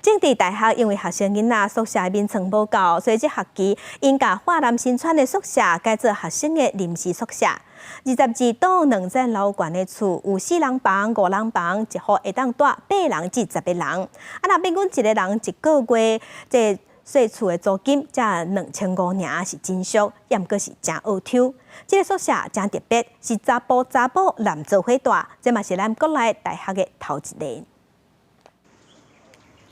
政治大學因為學生囡仔宿舍眠床無夠，所以這學期𪜶共華南新村的宿舍改做學生的臨時宿舍。22棟兩層樓懸的厝，有四人房、五人房，一戶會當住八人至十個人。啊，若平均一個人一個月，這稅厝的租金才2500爾，是真俗，也毋過是誠僫抽。這個宿舍誠特別，是查埔查某男做伙住，這嘛是咱國內大學的頭一例。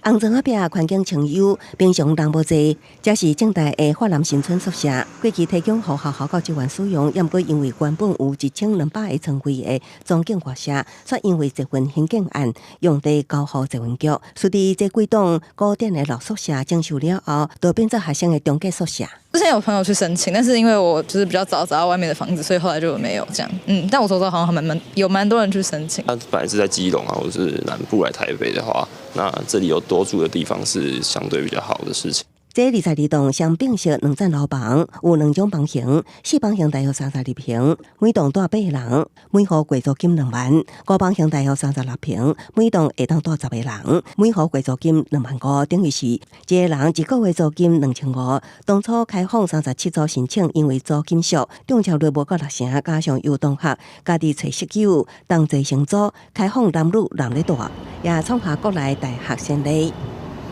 紅磚仔壁環境清幽，平常人無濟，這是政大的華南新村宿舍。過去提供予學校教職員使用，也毋過因為原本有1200個床位的莊敬外舍，卻因為捷運興建案用地交予捷運局，所以這幾棟古典的老宿舍整修了後，就變做學生的中繼宿舍。之前有朋友去申請，但是因為我就是比較早找到外面的房子，所以後來就沒有這樣。但我周遭好像還蠻有蠻多人去申請。他本來是在基隆啊，或是南部來台北的話，那這裡有多住的地方是相對比較好的事情。這22棟雙並式兩層樓房，有兩種房型，四房型大約32平，每棟住八個人，每戶月租金2萬；五房型大約36平，每棟會當住十個人，每戶月租金2萬5，等於是一個人一個月租金2500。當初開放37組申請，因為租金俗，中簽率無夠六成，加上有同學家己揣室友同齊承租，開放男女男咧住，也創下國內大學先例。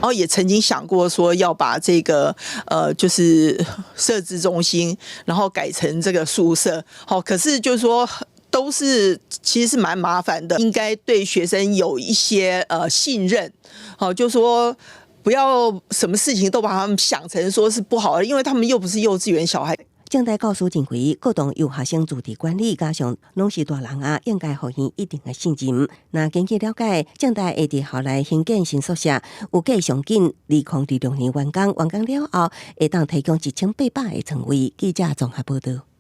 然後也曾經想過說要把這個就是社諮中心，然後改成這個宿舍。好，可是就是說都是其實是蠻麻煩的，應該對學生有一些信任。好，就是說不要什麼事情都把他們想成說是不好的，因為他們又不是幼稚園小孩。政大教師認為，各棟由學生自治管理，加上攏是大人啊，應該予𪜶一定的信任。若根據了解，政大會佇校內興建新宿舍，預計上緊2026年完工，完工了後會當提供1800個床位。記者綜合報道。